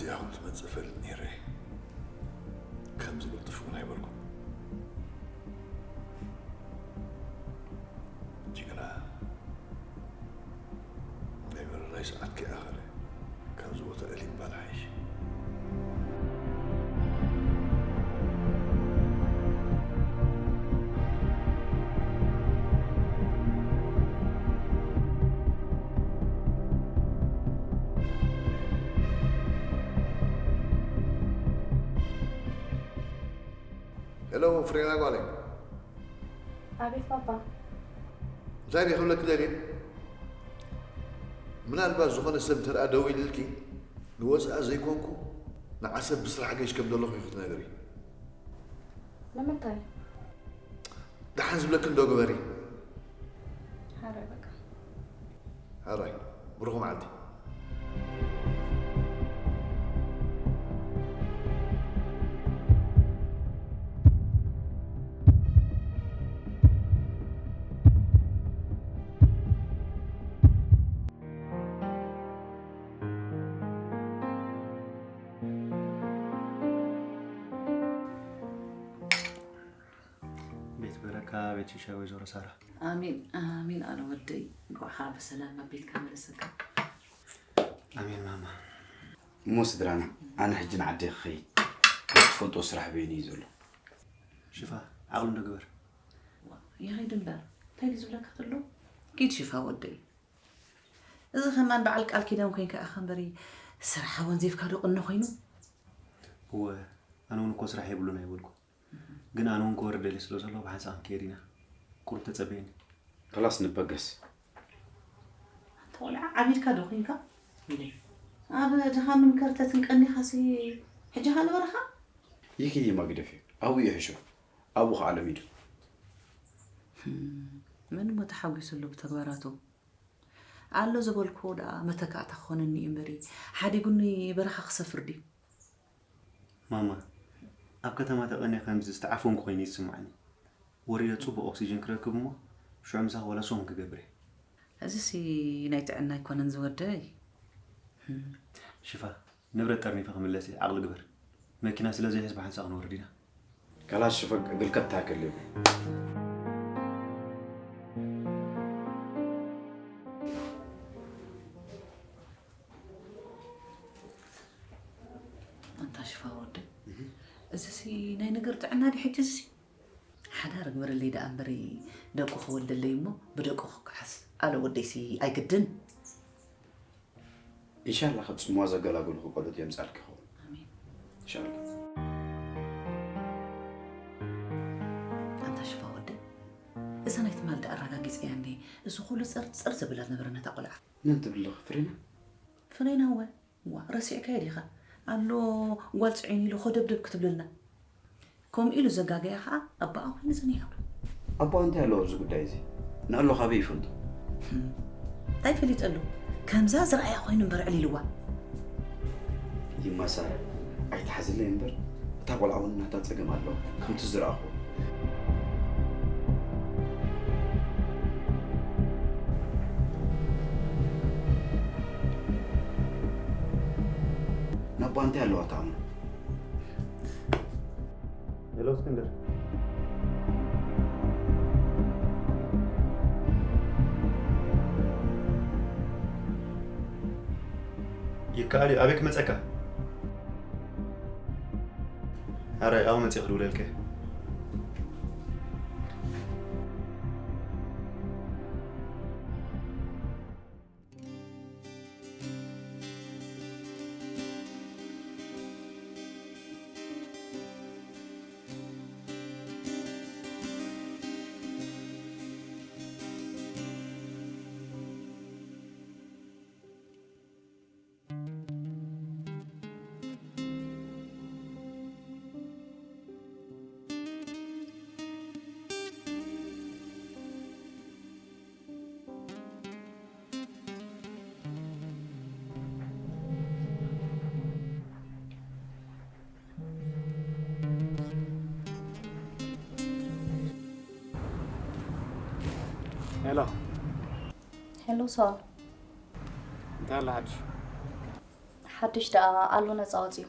ያኹም ትመጽእ ፈልጥ ነይረ። ከምዚ ቅልጥፍ እውን ኣይበልኩም። ጅግና፣ ናይ በረራይ ሰዓት ከይኣኸለ ካብዚ ቦታ እሊ ምባል ሓይሽ። ሄሎ፣ ፍሬና ጓለይ። ኣቤት ባባ። እንታይ ድየ ክብለኪ ደልየ? ምናልባት ዝኾነ ሰብ እንተ ደኣ ደዊሉልኪ፣ ንወጻኢ ዘይኮንኩ ንዓሰብ ብስራሕ ገሽ ከም ዘለኹ ኢኺ ክትነግሪ። ንምንታይ? ደሓን ዝብለኪ እንዶ ግበሪ። ሓራይ በቃ። ሓራይ፣ ብሩኽ መዓልቲ። ቤት በረካ፣ ቤት ሽሻ፣ ወይዘሮ ሳራ። ኣሜን፣ ኣሜን ኣለ ወደይ። እንኳዕ ብሰላም ናብ ቤትካ መለሰካ። ኣሜን ማማ። እሞ ስድራና፣ ኣነ ሕጂ ንዓደይ ክኸይድ። ትፈልጦ ስራሕ በይኑ እዩ ዘሎ። ሽፋ፣ ዓቕሊ እንዶ ግበር። ዋ፣ ይኸይድ እምበር፣ እንታይ ድዩ ዝብለካ ከሎ? ኪድ ሽፋ ወደይ። እዚ ከማን በዓል ቃል ኪዳን ኮይንካ ኢኻ እምበሪ፣ ስራሕ ወንዚፍካ ዶ ቅነ ኮይኑ? እወ፣ ኣነ እውን እኮ ስራሕ የብሉን ኣይበልኩ። ግን ኣነ እውን ክወርድ ደልየ ስለ ዘለኹ ብሓንሳእ ክንከይድ ኢና። ቁሩብ ተጸበየኒ። ከላስ ንበገስ። ኣንታ ቆልዓ ዓቢድካ ዶ ኮይንካ? ኢለ። ኣብ ድኻምን ከርተትን ቀኒኻሲ ሕጂ ኸኣ ንበረኻ? ይኺድ እዩ መግደፊ። ኣብኡ ይሕሾ። ኣብኡ ኸኣ ለሚዱ። ህም፣ መን እሞ ተሓጒሱሉ ብተግባራቱ? ኣሎ ዝበልክዎ ደኣ መተካእታ ክኾነኒ እዩ እምበሪ፣ ሓዲጉኒ በረኻ ክሰፍር ድዩ? ማማ፣ ኣብ ከተማ ተቐንየ ከምዚ ዝተዓፈንኩ ኮይኑ እዩ ዝስምዓኒ። ወሪደ ጽቡቕ ኦክሲጅን ክረክብ እሞ፣ ሽዑ ምሳኺ ዋላ ሶም ክገብር እየ። እዚሲ ናይ ጥዕና ኣይኮነን ዝወደይ። ሽፋ፣ ንብረት ጠርኒፈ ክምለስ እየ፣ ዓቕሊ ግበር። መኪና ስለ ዘይሕዝ ብሓንሳእ ክንወርድ ኢና። ካላሽ ሽፈግ እግልከት ታክል እዩ። ኣንታ ሽፋ ወደይ፣ እዚሲ ናይ ነገር ጥዕና ድዩ ሕጂ እዚሲ? ሓዳር ግበረለይ ደኣ እምበሪ፣ ደቁ ክወልደለይ እሞ ብደቁ ክከሓስ ኣለ ወደይሲ ኣይግድን። ኢንሻላህ ካብ ጽምዋ ዘገላግሉኺ ቆልዑት የምጻልኪ ይኸውን። ኣሜን። ኢንሻላህ። ኣንታ ሽፋ ወደይ፣ እዛ ናይ ትማል ደኣ ኣረጋጊጸያ እንዴ፣ እዚ ኩሉ ጸር ጸር ዘብላ ዝነበረ ነታ ቆልዓ። መን ትብልኺ ፍሬና? ፍሬና እወ። ዋ፣ ረሲዕካዮ ዲኻ? ኣሎ ጓል ጽዒኑ ኢሉ ኾደብደብ ክትብለልና። ከምኡ ኢሉ ዘጋገያ ኸኣ ኣባኣ ኮይኑ ጸኒሑ ኣሎ። ኣቦኣ እንታይ ኣለዎ ኣብዚ ጉዳይ እዚ? ንኣሎ ካበይ ይፈልጦ? ህም፣ እንታይ ፈሊጠሉ? ከምዛ ዝረኣያ ኮይኑ እምበር ኣዕሊልዋ። ይማሳር፣ ኣይትሓዝለይ እምበር፣ እታ ቆልዓ እውን ናታ ጸገም ኣለዋ፣ ከምቲ ዝረኣኹዎ። ናባ እንታይ ኣለዋ ትኣምኖ? ሄሎ እስክንድር። ይከኣል እዩ። ኣበይ ክመጸካ? ኣረ፣ ኣብኡ መጺእ ክድውለልከ። ሄሎ። ሄሎ፣ ሰው። እንታይ ኣሎ ሓድሽ? ሓድሽ ደኣ ኣሎ ነጻ ወጺኡ።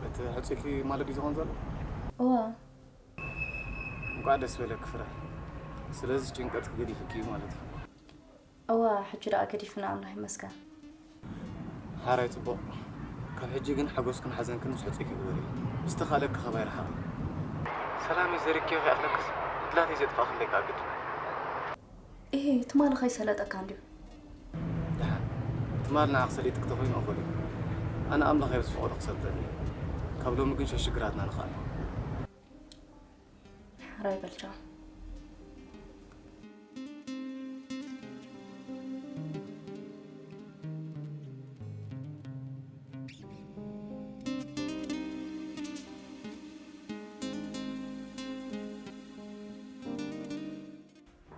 እቲ ሕጽኪ ማለት ድዩ ዝኾን ዘሎ? እዋ እንኳዕ ደስ በለኪ ፍረ። ስለዚ ጭንቀት ገዲፉኪ እዩ ማለት እዩ። እዋ ሕጂ ደኣ ገዲፍና ኣምላኽ ይመስገን። ሓራይ ጽቡቕ። ካብ ሕጂ ግን ሓጎስክን ሓዘንክን ምስ ሕጽኪ ግበሪ። ዝተኻለኪ ካባይ ርሓቂ። ሰላመይ ዘሪግክዮ ከይኣኽለክስ ዕድላተይ ዘጥፋእክለይ ከኣ ግድን። እሄ ትማሊ ከይሰለጠካ እንድዩ። ደሓን ትማል ንዓኺ ሰሊጥኪ ተኾይኑ እኹል እዩ። ኣነ ኣምላኽ እየ ብዝፈቐዶ ክሰልጠኒ እዩ። ካብ ሎሚ ግን ሸሽግራትና ንኽኣል። ሕራይ በል ቻው።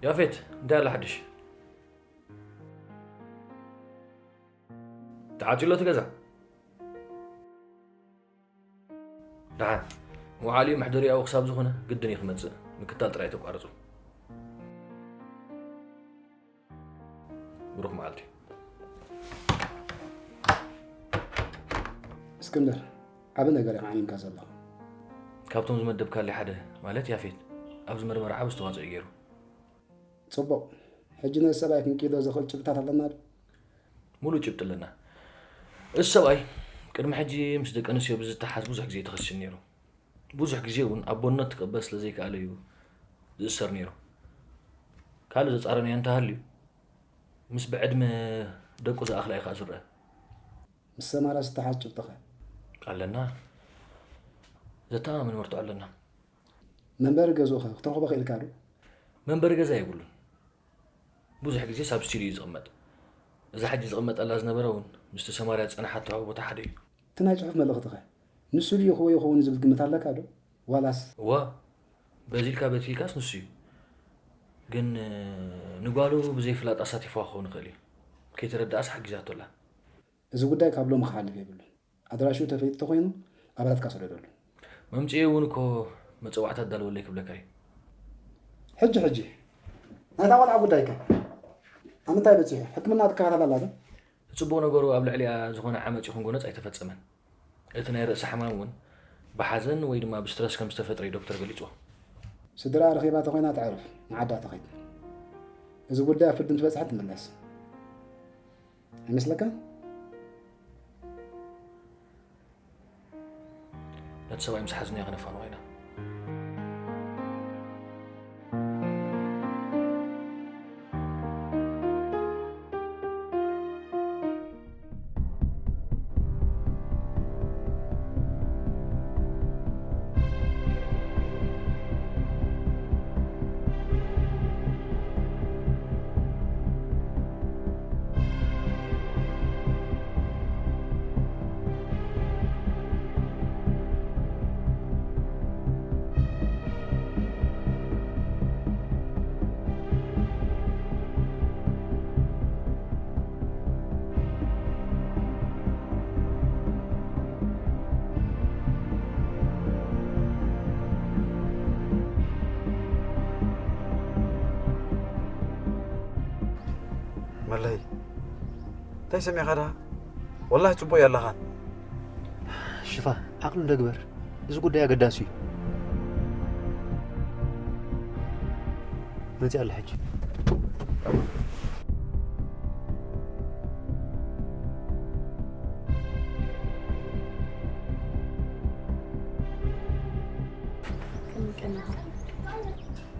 ያፌት እንታይ ኣለ ሓድሽ? ተዓጺሎ እቲ ገዛ? ደሓን ውዓሊ መሕደሪያኡ ክሳብ ዝኾነ ግድን እዩ ክመጽእ። ምክታል ጥራይ ተቋርጹ። ብሩኽ መዓልቲ። እስክንድር፣ ዓቢ ነገር እዩ ዓሚምካ ዘሎ። ካብቶም ዝመደብካለይ ሓደ ማለት ያፌት ኣብዚ መርመራ ዓቢ ኣስተዋጽኦ እዩ ገይሩ። ጽቡቕ። ሕጂ ነዚ ሰብኣይ ክንቅይዶ ዘኽእል ጭብጥታት ኣለና ዶ? ሙሉእ ጭብጢ ኣለና። እዚ ሰብኣይ ቅድሚ ሕጂ ምስ ደቂ ኣንስትዮ ብዝተሓዝ ብዙሕ ግዜ ተኸሲሱ ነይሩ። ብዙሕ ግዜ እውን ኣቦነት ክቕበል ስለ ዘይከኣለ እዩ ዝእሰር ነይሩ። ካልእ ዘጻረናዮ እንተሃልዩ ምስ ብዕድመ ደቁ ዝኣኽላ እዩ ከኣ ዝረአ። ምስ ሰማራ ዝተሓዝ ጭብጥኸ? ኣለና። ዘተኣማምን መርትዖ ኣለና። መንበሪ ገዝኡኸ ክትረኽቦ ክኢልካ ዶ? መንበሪ ገዛ የብሉን። ብዙሕ ግዜስ ኣብ ስቱድዮ እዩ ዝቕመጥ። እዛ ሕጂ ዝቕመጠላ ዝነበረ እውን ምስቲ ሰማርያ ዝጸንሓቶ ቦታ ሓደ እዩ። እቲ ናይ ጽሑፍ መልእኽትኸ ንሱ ድዩ ክወ ይኸውን ዝብል ግምት ኣለካ ዶ? ዋላስ? እዋ፣ በዚ ኢልካ በቲ ኢልካስ ንሱ እዩ። ግን ንጓሉ ብዘይፍላጥ ኣሳቲፍዋ ክኸውን ይኽእል እዩ። ከይተረድኣስ ሓጊዛቶ ኣላ። እዚ ጉዳይ ካብ ሎሚ ክሓልፍ የብሉን። ኣድራሽኡ ተፈሊጡ ተኾይኑ ኣባላትካ ሰደደሉ። መምጽኤ እውን እኮ መጸዋዕታ ኣዳልወለይ ክብለካ እዩ። ሕጂ ሕጂ ናይታ ቆልዓ ጉዳይከ ኣብ ምንታይ በጺሑ? ሕክምና ትከታተል ኣላ ዶ? እቲ ጽቡቕ ነገሩ ኣብ ልዕሊኣ ዝኾነ ዓመጽ ይኹን ጎነጽ ኣይተፈጸመን። እቲ ናይ ርእሲ ሕማም እውን ብሓዘን ወይ ድማ ብስትረስ ከም ዝተፈጥረ እዩ ዶክተር ገሊጽዎ። ስድራኣ ረኺባ ተኾይና ተዕርፍ ንዓዳ ትኸይድ። እዚ ጉዳይ ኣብ ፍርዲ እንትበጽሐ ትምለስ። ኣይመስለካን? ነቲ ሰብኣይ ምስ ሓዝናዮ ከነፋንዎ ኢና። መለይ እንታይ ሰሚዕኻ ደኣ? ወላሂ ጽቡቕ የለኻን። ሽፋ ዓቕሊ እንዶ ግበር፣ እዚ ጉዳይ ኣገዳሲ እዩ። መጺኣ ኣላ ሕጂ። ከመይ ቀኒኻ?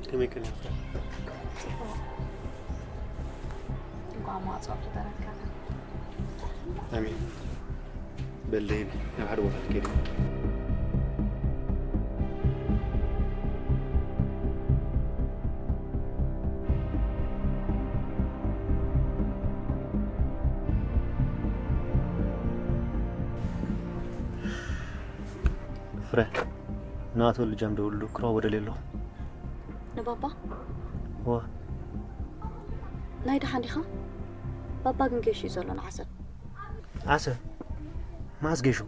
ከመይ ቀኒኻ? እንኳዕ ማዕጾ ፈጠረካ። ኣሜን። በል ደይቢ ናብ ሓደ ቦታ ክትከይድ። ፍረ ናቶ ልጃም ደውሉ ክረኽቦ ደልየ ኣለኹ። ንባባ? እወ። ናይ ደሓን ዲኻ? ባባ ግን ጌሹ እዩ ዘሎ ንዓሰብ። ዓሰብ? መዓስ ጌሹ?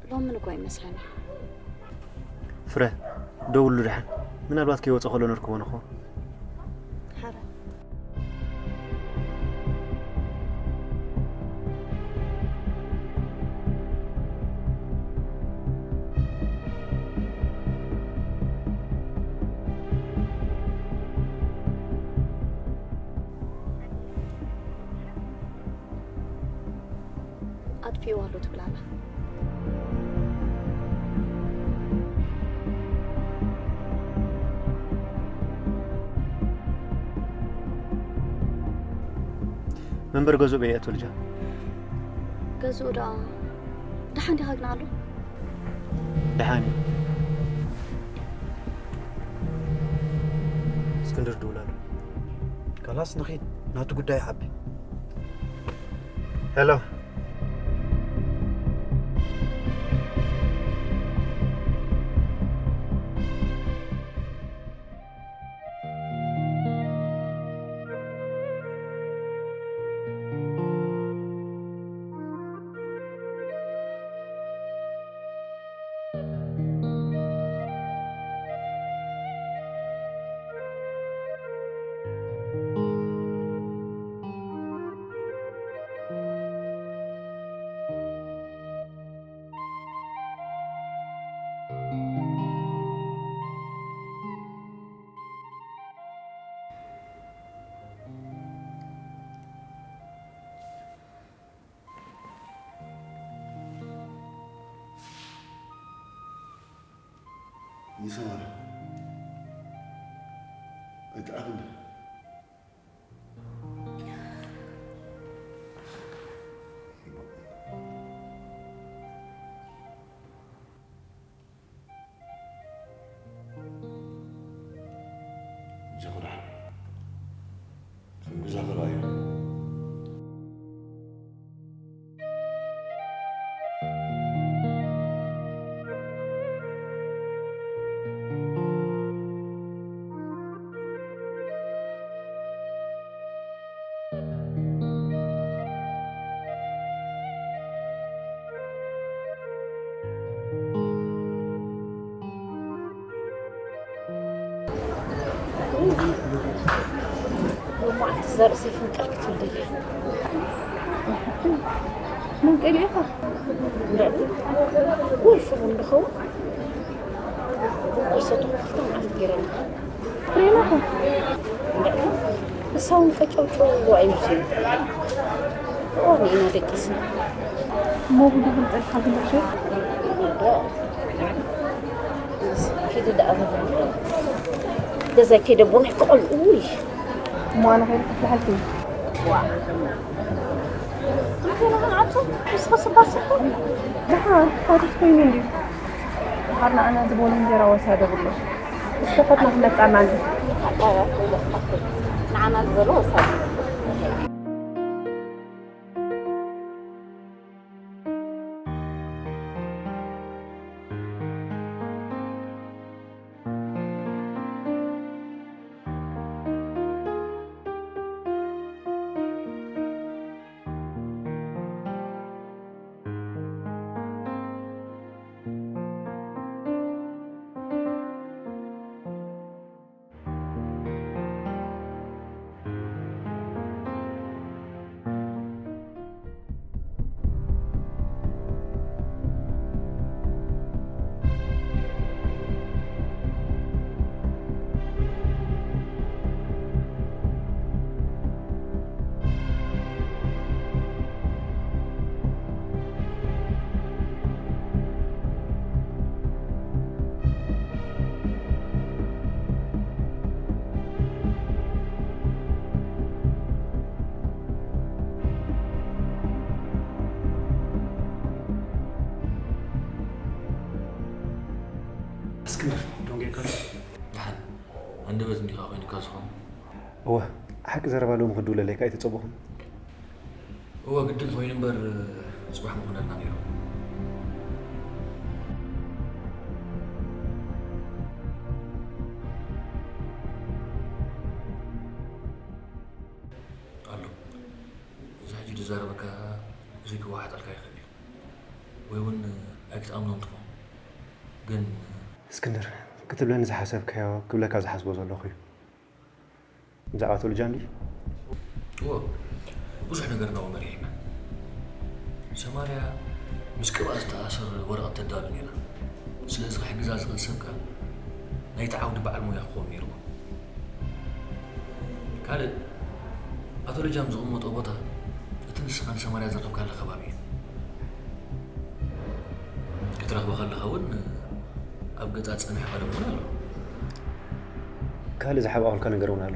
ሎምን እኮ ይመስለኒ። ፍረ ደውሉ ደሓን። ምናልባት ከይወፀ ከሎ ነርክቦ ንኾ። ሓረ። ፊዋ ኣሎ ትብል ኣላ። መንበር ገዝኡ በይ ኣቶ ልጃ? ገዝኡ ደኣ ደሓን ዲኻ ግን ኣሎ? ደሓን እዩ። እስክንድር ደውል ኣሎ። ካላስ ንኺድ፣ ናቱ ጉዳይ ይዓቢ። ሄሎ። ይሰማራ ኣይተዓኽን። ጀግና ከም ግዛ ከልዋ እዩ። ሎማዓንቲ ዘርእሰይ ፍንቅል ክትብል ደልያ። መንቀሊ ኢኻ? እንድዕዱ ወልፊ እውን ድኸውን ቁርሲ ተኸፍልተ መዓልቲ ገይረን። ፍሬና ኸ? እንድዕዱ ንሳ እውን ቀጨውጨው ኣይምስሉ። እዋን ኢና ደቂስና። እሞ ብድብል ጸድካ ግልሽ? ኪዲ ደኣ ገዛይ ከይደ ቦና ይቆልኡ። እሞ ኣነ ከይደ ክፍልሓልኪ። ዋ። እንተ ንኽንዓቱ ንስኸ ስባር ስኮ። ደሓ፣ ሓዱስ ኮይኑ እንድዩ። ደሓር ንዓና ዝበሉ እንጀራ ወሳደ ብሎ። እስከ ፈትና ክመጻና እንጂ። ኣባባ ንዓና ዝበሉ ወሳደ። እስክንድር፣ ደንጊዕካ ዶ? ደሓን፣ ኣንደበት እንዲኻ ኮይኑካ ዝኾነ? እወ፣ ሓቂ ዘረባ ሎሚ ክድውለለይካ ኣይተጸበኹን። እወ፣ ግድን ኮይኑ እምበር፣ ጽባሕ ምኾነልና ነይሩ። ኣሎ። እዚ ሕጂ ዝዛረበካ ዘይክወሓጠልካ ይኽእል እዩ። ወይ እውን ኣይክትኣምኖን ትኸውን። ግን እስክንድር፣ ክትብለኒ ዝሓሰብካዮ ክብለካ ዝሓስቦ ዘለኹ እዩ። ብዛዕባ ኣቶ ልጃን ድዩ? እወ፣ ብዙሕ ነገር ናብኡ መሪሕና። ሰማርያ ምስ ቅብኣ ዝተኣሳሰር ወረቐት ተዳሉ ነይራ። ስለዚ ክሕግዛ ዝኽእል ሰብ ከኣ ናይቲ ዓውዲ በዓል ሞያ ክኸውን ነይርዎ። ካልእ፣ ኣቶ ልጃም ዝቕመጦ ቦታ እቲ ንስኻ ንሰማርያ ዝረኸብካሉ ከባቢ እዩ። ክረኽበኻ ኣለኻ እውን ኣብ ገጻ ጸኒሕካ ደሞ እውን ኣሎ። ካልእ ዝሓብኣኹልካ ነገር እውን ኣሎ።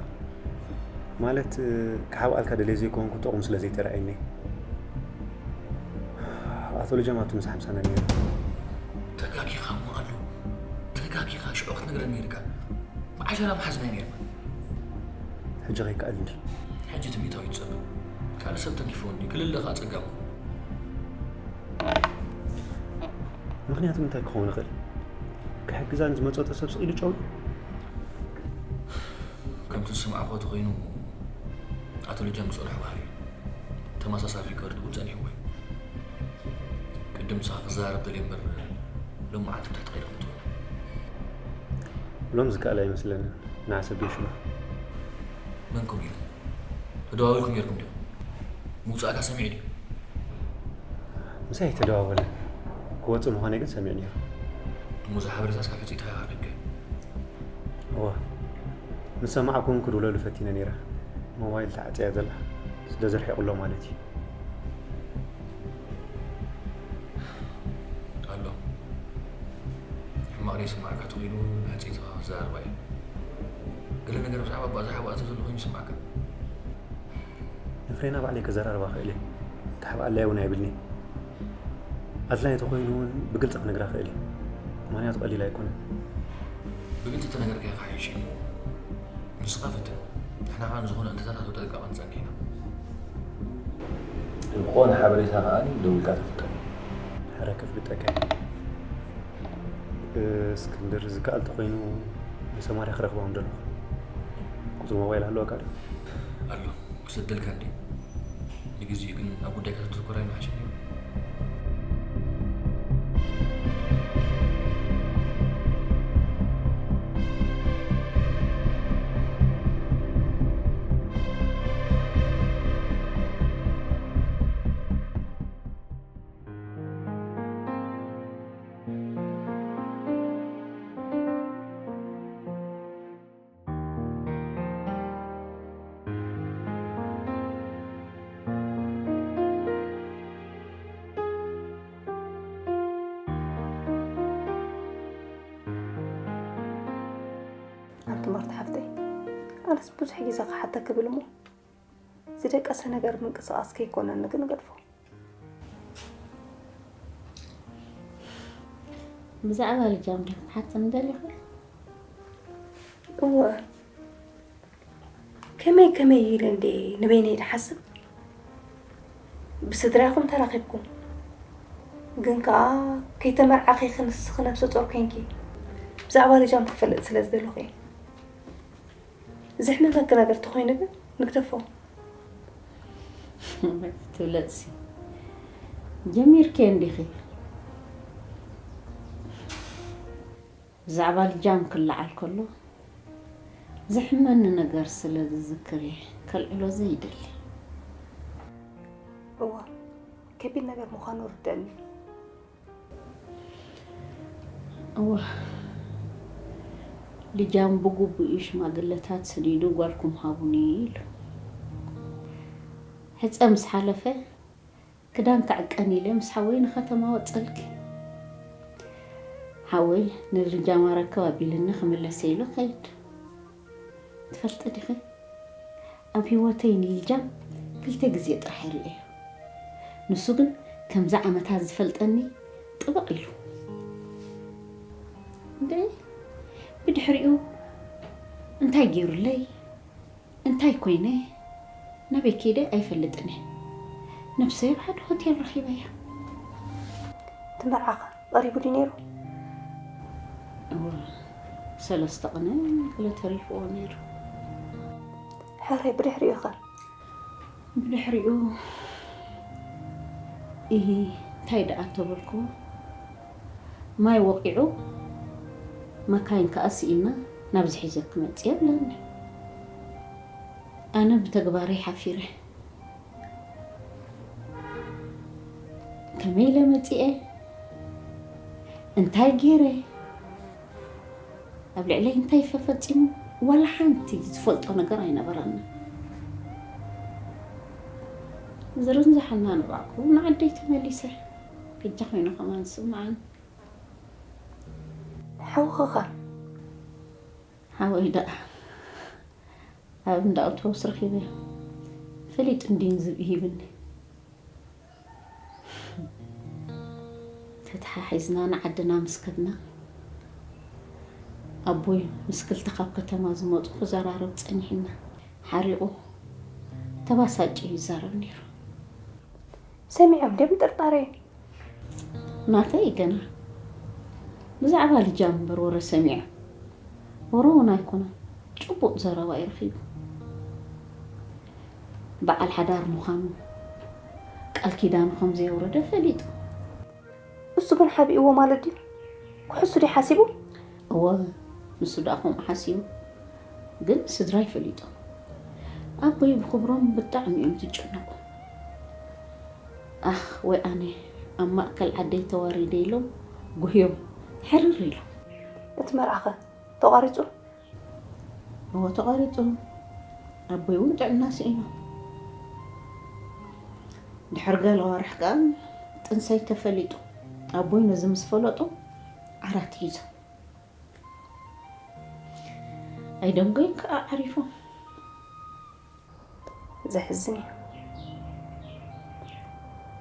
ማለት፣ ክሓብኣልካ ደልየ ዘይኮንኩ ጥቕሙ ስለ ዘይተረኣየኒ። ኣቶ ልጃም ኣብቲ ምሳሕ ምሳና ነይሩ። ተጋጊኻ እሞ ኣሎ። ተጋጊኻ፣ ሽዑ ክትነግረኒ ነይርካ። ብዓሸራ ምሓዝናዮ ነይርና። ሕጂ ከይከኣል እንድዩ። ሕጂ ትምኒታዊ ትጸብእ። ካልእ ሰብ ተንኪፍዎ እንድዩ። ክልለ ከኣ ጸጋሙ። ምኽንያቱ እንታይ ክኸውን ይኽእል? ክሕግዛ ንዝመጸቶ ሰብ ስቕ ኢሉ ጨው? ከምቲ ዝሰማዕኩዎ ተኾይኑ፣ ኣቶ ልጃም ዝጸንሖ ባህሪ እዩ። ተመሳሳሊ ሪከርድ እውን ጸኒሕዎ እዩ። ቅድም ንስኻ ክዘራረብ ደልየ እምበር፣ ሎሚ መዓልቲ ብትሕቲ ቀይዲ ክመጽእ ኮይኑ። ሎም ዝከኣል ኣይመስለንን። ንዓ ሰብ ጌሹ። መን ከምኡ ኢሉ? ተደዋዊልኩም ነይርኩም ዲኹም? ምውጻእካ ሰሚዑ ድዩ? ምሳይ ኣይተደዋወለን። ክወጽእ ምዃነይ ግን ሰሚዑ ነይሩ። እሞ እዚ ሓበሬታስ ካብ ሕጽይትኻ ኢኻ ደገ? እወ። ምስ ሰማዕኩ እውን ክድውለሉ ፈቲነ ነይረ። ሞባይል ተዓጽያ እያ ዘላ። ስለ ዝርሒቑ ኣሎ ማለት እዩ። ኣሎ። ሕማቕ ደይስምዓካ ተኾይኑ እውን ብሕጽይትኻ ክዘራረባ እየ። ገለ ነገር ብዛዕባ ኣቦኣ ዝሓብኣ እንተ ዘሎ ኮይኑ ይስምዓካ። ንፍሬና ባዕለይ ከዘራርባ እኽእል እየ። ክሕብኣለይ እውን ኣይብልን'የ። ኣድላዪ ተኾይኑ እውን ብግልጺ ክነግራ እኽእል እየ። ምኽንያቱ ቀሊል ኣይኮነን። ብግልጺ ተነገርካዮ ክሓይሽ እዩ። ንስኻ ፈትን። ንሕና ከኣ ንዝኾነ እንተታት ኣብ ጥንቃቐ ንጸንሕ ኢና። ዝኾነ ሓበሬታ ከኣ ደዊልካ ተፍልጠኒ። ሕረ ከፍልጠካ እየ። እስክንድር፣ ዝከኣል ተኾይኑ ንሰማርያ ክረኽባ ምደለኹ። ቁጽሪ ሞባይል ኣለወካ ዶ? ኣሎ። ክሰደልካ እንዴ? ንግዜኡ ግን ኣብ ጉዳይካ ተተኮር ኣይምሓሸን ድዩ? ኣንቲ ማርታ ሓፍተይ፣ ኣነስ ብዙሕ ግዜ ክሓተኪ ብል እሞ፣ ዝደቀሰ ነገር ምንቅስቓስ ከይኮነኒ ግን እገድፎ። ብዛዕባ ልጃም ዲኺ ክትሓትኒ ደሊኺ? እወ። ከመይ ከመይ ኢለ እንዴ ንበይነይ ድሓስብ? ብስድራኹም ተራኺብኩም፣ ግን ከኣ ከይተመርዓኺ ንስኺ ነብሰ ጾር ኮይንኪ ብዛዕባ ልጃም ክፈልጥ ስለ ዝደለኹ እየ። ዘሕምመኪ ነገር ተኾይኑ ግን ንግደፎ። ትብለጽሲ ጀሚርክዮ እንዲኺ። ብዛዕባ ልጃም ክለዓል ከሎ ዘሕመኒ ነገር ስለ ዝዝክር እየ ከልዕሎ ዘይደሊ። እወ፣ ከቢድ ነገር ምዃኑ ርደኣኒ። እወ፣ ልጃም ብግቡእ እዩ ሽማግለታት ሰዲዱ ጓልኩም ሃቡኒ ኢሉ። ሕጸ ምስ ሓለፈ ክዳን ክዕቀን ኢለ ምስ ሓወይ ንኸተማ ወጸልኪ። ሓወይ ንልጃም ኣረክብ ኣቢልኒ ክምለስ ኢሉ ከይድ። ትፈልጢ ዲኺ? ኣብ ህይወተይ ንልጃም ክልተ ግዜ ጥራሕ ይርእዮ። ንሱ ግን ከምዚ ዓመታት ዝፈልጠኒ ጥብቕ ኢሉ። እንዴ፣ ብድሕሪኡ እንታይ ገይሩለይ? እንታይ ኮይነ? ናበይ ከይደ ኣይፈልጥን እየ። ነብሰይ ኣብ ሓደ ሆቴል ረኺበያ። ትምርዓኸ ቀሪቡ ድዩ ነይሩ? እወ፣ ሰለስተ ቅነ ገለ ተሪፍዎ ነይሩ። ሕራይ ብድሕሪኡ ኸ? ብድሕሪኡ፣ ኢሂ፣ እንታይ ደኣ ተበልኩ? ማይ ወቒዑ፣ መካይን ከኣ ስኢና፣ ናብዚ ሒዘኪ መጽየ ብለኒ። ኣነ ብተግባረይ ሓፊረ። ከመይ ኢለ መጺኤ? እንታይ ገይረ? ኣብ ልዕለይ እንታይ ፈፈጺሙ? ዋላ ሓንቲ ዝፈልጦ ነገር ኣይነበረንን። ዝርንዝሓና ንባዕኩ ንዓደይ ተመሊሰ። በጃ ኮይኑ ከማን ስምዓን። ሓውኺኸ? ሓወይ ደኣ ኣብ እንዳ ኣውቶቡስ ረኺበ። ፈሊጡ እንድዩ ዝብኢ ሂብኒ። ተተሓሒዝና ንዓድና ምስ ከድና፣ ኣቦይ ምስ ክልተ ካብ ከተማ ዝመጹ ክዘራረብ ጸኒሕና። ሓሪቑ ተባሳጭ እዩ ይዛረብ ነይሩ። ሰሚዖም ድዮም ጥርጣረ? ናተይ ገና ብዛዕባ ልጃም እምበር ወረ ሰሚዖም። ወረ እውን ኣይኮነን፣ ጭቡጥ ዘረባ እዩ ረኺቡ። በዓል ሓዳር ምዃኑ፣ ቃል ኪዳኑ ከም ዘየውረደ ፈሊጡ። እሱ ግን ሓቢእዎ ማለት ድዩ? ክሕሱ ድዩ ሓሲቡ? እወ፣ ንሱ ደኣ ከምኡ ሓሲቡ። ግን ስድራይ ፈሊጦም። ኣቦይ ብኽብሮም ብጣዕሚ እዮም ዝጨነቑ። ኣኽ፣ ወይ ኣነ፣ ኣብ ማእከል ዓደይ ተዋሪደ ኢሎም ጉህዮም ሕርር ኢሎም። እቲ መርዓኸ ተቋሪጹ? እወ፣ ተቋሪጹ። ኣቦይ እውን ጥዕና ስኢኑ። ድሕሪ ገለ ኣዋርሕ ከኣ ጥንሰይ ተፈሊጡ። ኣቦይ ነዚ ምስ ፈለጡ ዓራት ሒዞም። ኣይደንጎይን ከኣ ዓሪፎም። ዘሕዝን እዩ።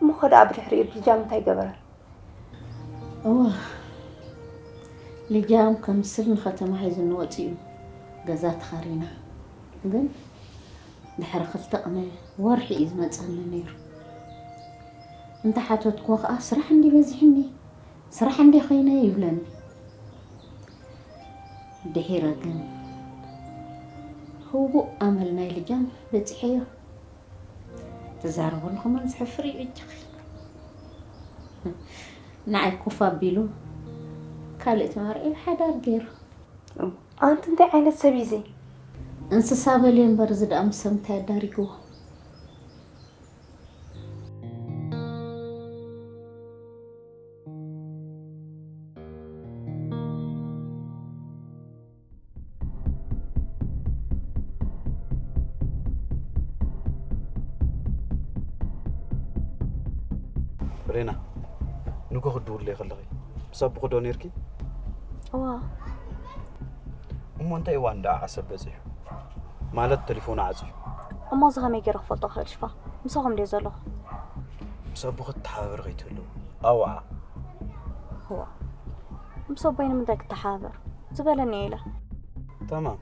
እሞ ኸ ደኣ ብድሕሪኡ ልጃም እንታይ ገበረ? እወ፣ ልጃም ከምስል ንኸተማ ሒዙኒ ወጺኡ። ገዛ ተኻሪና። ግን ድሕሪ ክልተ ቅነ ወርሒ እዩ ዝመጸኒ ነይሩ። እንተ ሓተትኩዎ ከኣ፣ "ስራሕ እንዲ በዚሕኒ፣ ስራሕ እንዲ ኮይነ?" ይብለኒ። ድሒረ ግን ህቡእ ኣመል ናይ ልጃም በጺሐዮ። ትዛረቡ ኣለኹም፣ ዘሕፍር እዩ እጅኺ። ንዓይ ኮፍ ኣቢሉ ካልእ ተማርዒ ሓዳር ገይሩ። ኣንቲ እንታይ ዓይነት ሰብ እዩ እዚ? እንስሳ በልዮ እምበር፣ እዚ ደኣ ምስ ሰብ እንታይ ኣዳሪግዎ? ፍሬና፣ ንጎ ክትድውልለይ ከለኺ ምስ ኣቦኺ ዶ ነይርኪ? እዋ። እሞ እንታይ እዋን ደኣ ዓሰብ በጺሑ? ማለት ተሌፎኑ ዓጽዩ? እሞ እዚ ከመይ ገይረ ክፈልጦ ክኽእል ሽፋ? ምሳኹም ድየ ዘለኹ? ምስ ኣቦኺ ትተሓባበሪ ከይትህልዊ። ኣውዓ። እዋ። ምስ ኣቦይ ንምንታይ ክተሓባበር? ዝበለኒ እየ ኢለ። ተማም።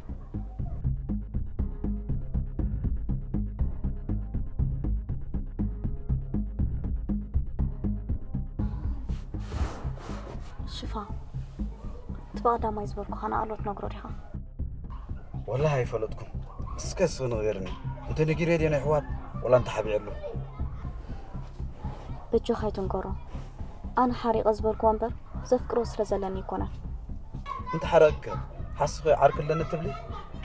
ሽፋ፣ እቲ ብቐዳማይ ዝበልኩኻ ንኣሎ ትነግሮ ዲኻ? ወላሂ ኣይፈለጥኩን። እስከ እስኺ ንገርኒ፣ እንተ ነጊረዮ ድየ ናይ ኣሕዋት ወላ እንተ ሓቢዐሉ? በጃኻ ኣይትንገሮ። ኣነ ሓሪቐ ዝበልክዎ እምበር ዘፍቅሮ ስለ ዘለኒ ኣይኮነን። እንተ ሓረቕኪ ሓስኺ ዓርኪ ኣለኒ ትብሊ?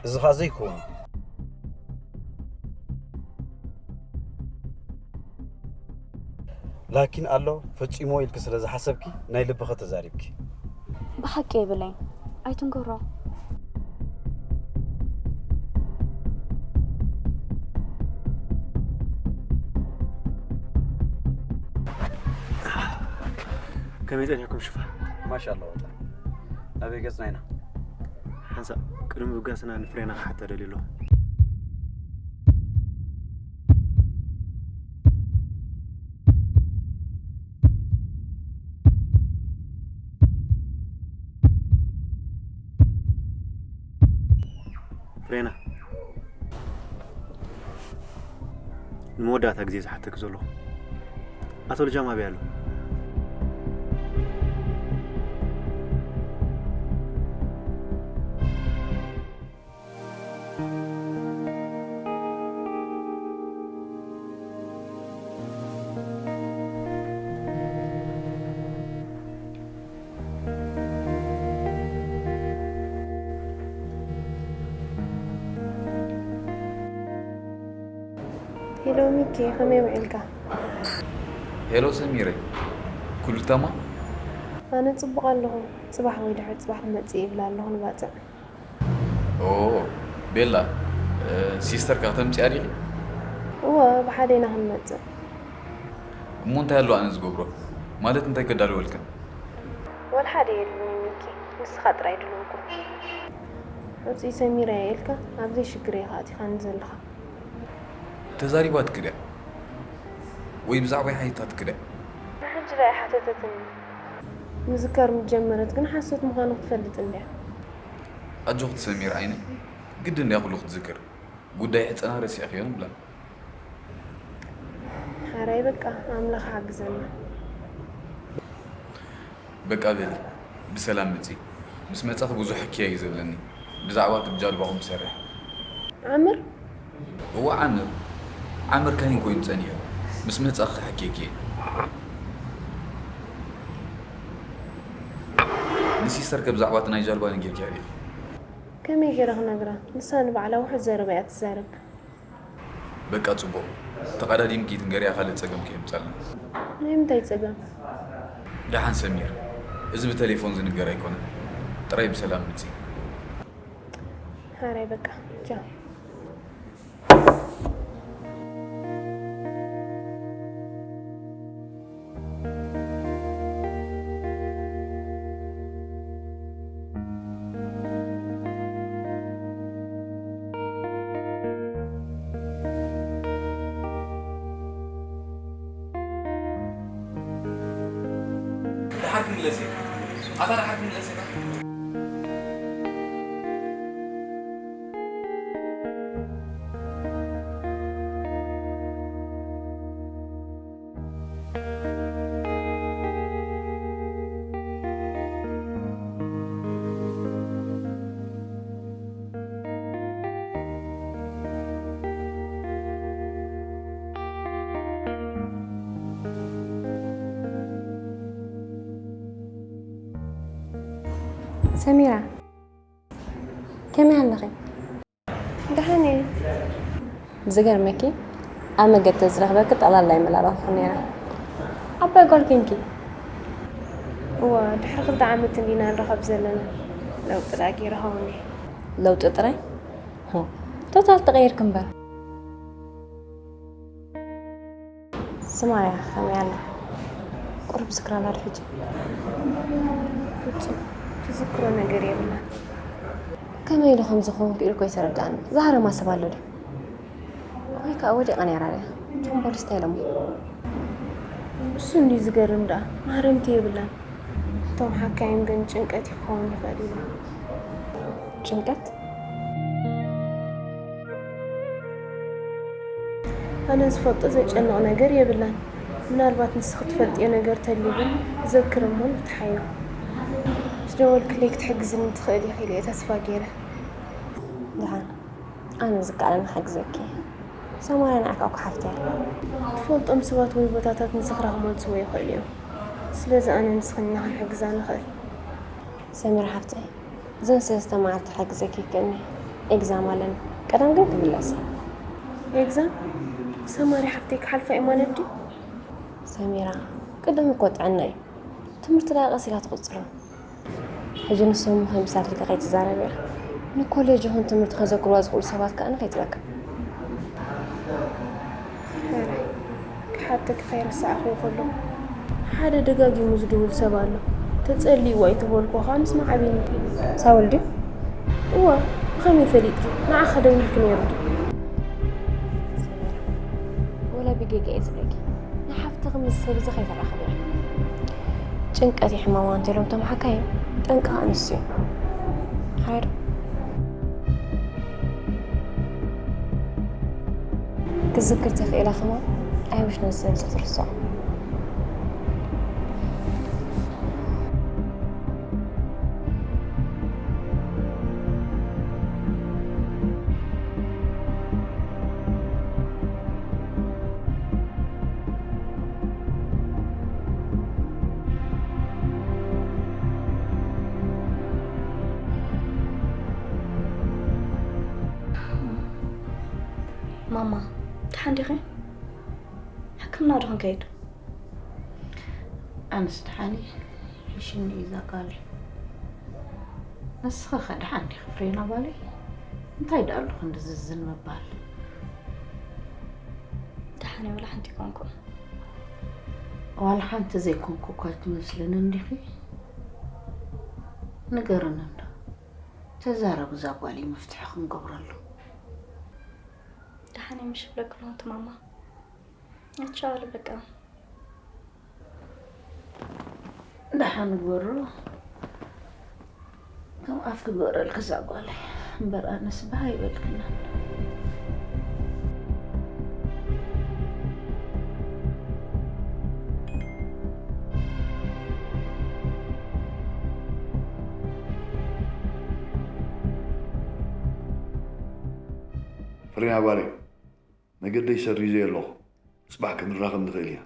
እዚ ኸኣ ዘይከውን። ላኪን ኣሎ ፈጺሞ ኢልኪ ስለ ዝሓሰብኪ ናይ ልብኺ ተዛሪብኪ። ብሓቂ የብለይን። ኣይትንገሮ። ከመይ ጸኒሕኩም ሽፋ? ማሻኣላ ወጣ። ናበይ ገጽና ኢና? ሓንሳእ ቅድሚ ብጋስና ንፍሬና ክሓታ ደልዩ ኣለኹ። ፍሬና፣ ንመወዳእታ ግዜ ዝሓተኪ ዘለኹ፣ ኣቶ ልጃም ኣበይ ኣሎ? ሄሎ ሚኪ፣ ከመይ ውዒልካ? ሄሎ ሰሚረይ፣ ኩሉ ተማም? ኣነ ጽቡቕ ኣለኹ። ጽባሕ ወይ ድሕሪ ጽባሕ ክመጽእ ይብል ኣለኹ ንባጽዕ። ኦ ቤላ፣ ሲስተርካ ከተምጽያ ዲኺ? እወ፣ ብሓደ ኢና ክንመጽእ። እሞ እንታይ ኣሎ ኣነ ዝገብሮ? ማለት እንታይ ከዳልወልክን? ወላ ሓደ የድልዩኒ ሚኪ፣ ንስኻ ጥራይ ድልውኩ። ውፅኢ ሰሚራ እየ ኢልካ ኣብ ዘይሽግር ኢኻ ኣቲኻኒ ዘለኻ። ተዛሪባ ትክደዕ ወይ ብዛዕባይ ሓቲታ ትክደዕ? ንሕጂ ዳኣ ኣይሓተተትኒ። ምዝካር ምስ ጀመረት ግን ሓሶት ምዃኑ ክትፈልጥ እንድያ። ኣጆኺ ሰሚር ዓይነይ፣ ግድን ድያ ኩሉ ክትዝክር? ጉዳይ ሕፀና ረሲዕኽዮ ንብላ። ሓራይ በቃ ኣምላኽ ሓግዘና። በቃ በሊ ብሰላም ምፂ። ምስ መፃኺ ብዙሕ ሕክያ እዩ ዘለኒ ብዛዕባ እቲ ብጃልባኹም ዝሰርሕ። ዓምር እወ ዓምር፣ ዓምር ካሂን ኮይኑ ፀኒሑ። ምስ መፃኺ ክሕክየኪ እየ። ንሲስተር ከ ብዛዕባ እቲ ናይ ጃልባ ነጊርኪያ ዲኺ? ከመይ ገይረ ክነግራ? ንሳ ንባዕላ ውሑድ ዘረባ እያ ትዛረብ። በቃ ፅቡቕ፣ ተቐዳዲምኪ ትንገርያ ካልእ ፀገም ከየምፃልና። ናይ ምንታይ ፀገም? ደሓን ሰሚር፣ እዚ ብቴሌፎን ዝንገር ኣይኮነን። ጥራይ ብሰላም ምፂ። ሓራይ በቃ ቻው። ደሓር ክንለስ ኢና። ኣታ ደሓር ክንለስ ኢና። ሰሚራ ከመይ ኣለኺ? ደሓን እየ። ዝገርመኪ ኣብ መገዲ ተዝረኽበኪ ጠቕላላ ኣይመላለኹ ነይረ። ዓባይ ጓል ኮንኪ። እዋ ድሕሪ ክልተ ዓመት እንዲና ንራኸብ ዘለና። ለውጢ ደኣ ገይረ ኸውን እየ። ለውጢ ጥራይ? ቶታል ተቐይርኪ እምበር። ስማርያ ከመይ ኣላ? ቁሩብ ዝክራ ኣላ ዶ ሕጂ? ፍጹም ትዝክሮ ነገር የብላን። ከመይ ኢሉ ከምዚ ክኸውን ክኢሉ እኮ ኣይተረድኣኒ። ዝሃረማ ሰብ ኣሎ ድዩ? ወይ ከኣ ወዲቓ ነይራ ድያ? እቶም ፖሊስ እንታይ ኢሎማ? እሱ እንድዩ ዝገርም ደኣ፣ ማህረምቲ የብላን። እቶም ሓካይም ግን ጭንቀት ክኸውን ይኽእል ኢሎም። ጭንቀት? ኣነ ዝፈልጦ ዘጨንቕ ነገር የብላን። ምናልባት ንስኺ ትፈልጥዮ ነገር ተልዩ ግን ዘክር እሞ ንፍትሓዮ። ምስ ደወልክለይ ክትሕግዝኒ ትኽእሊ ኢኺ ኢለ እየ ተስፋ ገይረ። ደሓን፣ ኣነ ዝከኣለኒ ክሕግዘኪ እየ። ሰማርያ ንዓካ እኮ ሓፍተይ እያ። ትፈልጦም ሰባት ወይ ቦታታት ንዝኽራ ክመልስዎ ይኽእሉ እዮም። ስለዚ ኣነ ንስኽን ኢና ክንሕግዛ ንኽእል። ሰሚራ ሓፍተይ፣ እዘን ሰለስተ መዓልቲ ክሕግዘኪ ይክእልኒ። ኤግዛም ኣለኒ። ቀደም ግን ክምለስ እየ። ኤግዛም? ሰማርያ ሓፍተይ ክሓልፋ እዩ ማለት ድዩ? ሰሚራ፣ ቅድም እኮ ጥዕና እዩ። ትምህርቲ ደኣ ቀስ ኢላ ትቕጽሎ። ሕጂ ንሶም ከይምሳልኪ ከይትዛረብያ። ንኮሌጅ ይኹን ትምህርቲ ከዘክርዋ ዝኽእሉ ሰባት ከኣ ንኸይትረክብ። ሕራይ፣ ክሓተኪ ከይረሳዕኽዎ ከለኹ፣ ሓደ ደጋጊሙ ዝድውል ሰብ ኣሎ። ተጸልይዎ ኣይተበልኩዎ ከኣ ምስማዕ ኣቢኒ። ሳውል ድዩ? እወ፣ ብኸመይ ፈሊጥኪ? ንዓኺ ከ ደዊልኪ ነይሩ ድዩ? ወላ ብጌጋ እየ ዝብለኪ። ንሓፍትኺ ምስ ሰብ እዚ ከይተራኽብያ። ጭንቀት እዩ ሕማማ እንተኢሎም እቶም ሓካይም፣ ጠንቂ ኸኣ ንሱ እዩ። ሓራይ ዶ? ክትዝክር ተኽኢላ ከማን፣ I wish ነዚ ሰብ እዚ ክትርስዖ። ማማ፣ ደሓን ዲኺ? ሕክምና ዶ ክንከይድ? ኣነስ ደሓን እየ፣ ሒሽኒ እዩ እዛ ጓለይ። ንስኺ ኸ ደሓን ዲኺ ፍሬና ጓለይ? እንታይ ደኣ ኣሎ ክንድዚ ዝን ምባል? ደሓን እየ፣ ዋላ ሓንቲ ኣይኮንኩን። ዋላ ሓንቲ ዘይኮንኩ እኳ ኣይትመስልን እንዲኺ። ንገርኒ እንዶ። ተዛረቡ እዛ ጓለይ መፍትሒ ክንገብረሉ። ደሓን ምሽ ብለክሎም ትማማ። ኣቻዋል በቃ ደሓን ግበሩ። ከም ኣፍ ክግበረልክ እዛ ጓለይ። እምበር ኣነስ ባህ ይበልክና። ፍሬና ጓለይ፣ መገደይ ሰሪዘ ኣለኹ። ጽባሕ ክንራኸብ ንኽእል ኢና።